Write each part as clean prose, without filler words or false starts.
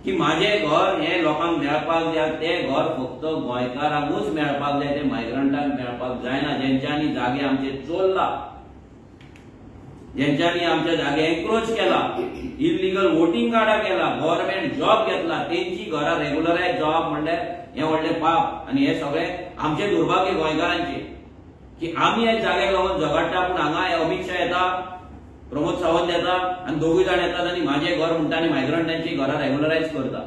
की माझे घर हे लोकांक मेळपाक जाय, ते घर फक्त गोंयकारांकूच मेळपाक जाय, ते मायग्रंटांक मेळपाक जायना, जेंच्यांनी जागे आमचे चोरला, जेंच्यांनी आमच्या जागे एन्क्रोच केला, इल्लिगल वोटींग कार्डां केला, गव्हर्मेंट जॉब घेतला, तेंची घरां रेगुलरायज जावप म्हणल्यार हें व्हडलें पाप. आनी हें सगळें आमचें दुर्भाग्य गोंयकारांचें की आमी ह्या जाग्याक लागून झगडटा, पूण हांगा हे अमित शाह येता, प्रमोद सावंत येता आनी दोगूय जाण येतात आनी माझे घर म्हणटा आनी मायग्रंटांची घरां रेगुलरायज करता.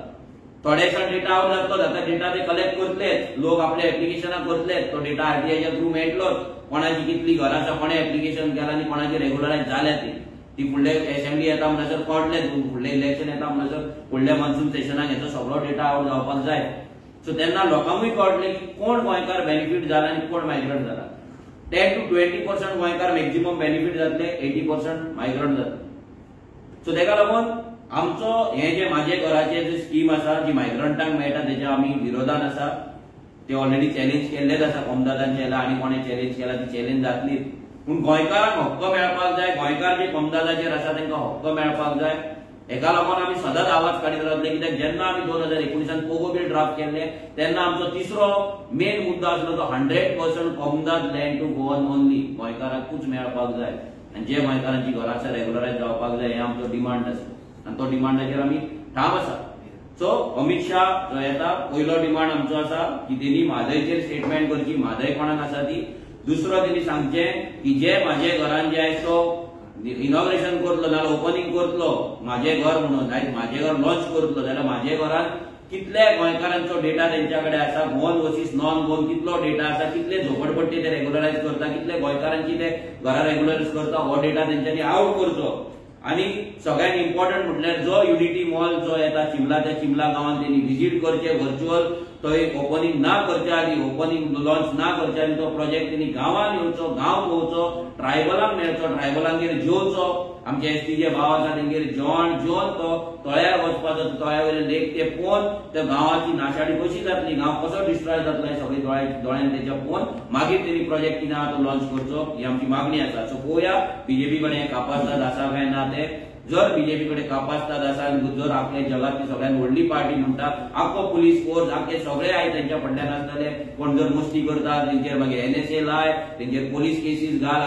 थोडे दिसान डेटा आवट जातलो, आतां डेटा ते कलेक्ट करतलेच, लोक आपले एप्लिकेशनां करतलेच, तो डेटा आरटीआयच्या थ्रू मेळटलोच, कोणाची कितली घरां आसा, कोणें एप्लिकेशन केलां आनी कोणाची रेगुलरायज जाल्या ती ती फुडले एसेंब्ली येता म्हणसर कळटलें, फुडलें इलेक्शन येता म्हणसर फुडल्या मॉन्सून सेशनाक हेचो सगळो डेटा आवट जावपाक जाय. सो तेन्ना लोकांकूय कळटलें की कोण गोंयकार बेनिफीट जाला आनी कोण मायग्रंट जाला. 10 to 20% गोंयकार मॅक्झिमम बेनिफीट जातले, 80% मायग्रंट जातले. सो तेका लागून आमचो हे जे माझे घराचे जे स्कीम आसा जी मायग्रंटांक मेळटा तेच्या आमी विरोधान आसा. ते ऑलरेडी चॅलेंज केल्लेच आसा, कोमदादान केला आनी कोणें चॅलेंज केला ती चॅलेंज जातलीच, पूण गोंयकारांक हक्क मेळपाक जाय, गोंयकार जे कोमदादाचेर आसा तांकां हक्क मेळपाक जाय. हेका लागून आमी सदांच आवाज काडीत रावतले, कित्याक जेन्ना आमी 2019 पोगो बील ड्राफ्ट केल्ले तेन्ना आमचो तिसरो मेन मुद्दो आसलो तो 100% Comunidade land to Goan only, गोंयकारांकूच मेळपाक जाय आनी जे गोंयकारांची घरां आसा रेगुलरायज जावपाक जाय, हे आमचो डिमांड आसा आनी तो डिमांडाचेर आमी ठाम आसा. सो अमित शाह जो येता, पयलो डिमांड आमचो आसा की तेणी म्हादयचेर स्टेटमेंट करची, म्हादय कोणाक आसा ती. दुसरो तेणी सांगचें की जे म्हाजे घरान जे आयज तो इनॉग्रेशन करतलो नाजाल्यार ओपनिंग करतलो म्हाजें घर म्हणून, आयज म्हाजें घर लॉन्च करतलो जाल्यार म्हाजे घरान कितले गोंयकारांचो डेटा तेंच्या कडेन आसा, गोवन वर्सीस नॉन गोवन कितलो डेटा आसा, कितले झोपडपट्टी ते रेगुलरायज करता, कितले गोंयकारांची ते घरां रेगुलरायज करता, हो डेटा तेंच्यांनी आवट करचो. आनी सगळ्यात इम्पॉर्टंट म्हटल्यार जो युनिटी मॉल जो येता चिमला, त्या चिमला गांवांत तेणी विजीट करचे व्हर्च्युअल, थंय ओपनिंग ना करच्या आदी, ओपनिंग लॉन्च ना करच्या आदी तो प्रोजेक्ट तेणी गांवांत येवचो, गांव पळोवचो, ट्रायबलांक मेळचो, ट्रायबलांगेर जेवचो, आमचे एसटी जे भाव आसा तेंगेर जेवण जेवन तो तळ्यार वचपाचो, तळ्या वयले लेक ते पळोवन त्या गांवाची नाशाडी कशी जातली, गांव कसो डिस्ट्रॉय जातलो हें सगळें दोळ्यान तेच्या पळोवन मागीर तेणी प्रोजेक्ट कितें आहा तो लॉन्च करचो, ही आमची मागणी आसा. सो पळोवया बीजेपी कडेन कापास्ताद आसा काय ना ते. जर बीजेपी कडेन कापास्ताद आसा आनी जर आपले जगांतली सगळ्यात व्हडली पार्टी म्हणटा, आख्खो पुलीस फोर्स आख्खे सगळे आयज तेंच्या फाटल्यान आसतले, कोण जर मस्ती करता तेंचेर मागीर एनएसए लाय, तेंचेर पोलीस केसीस घाल.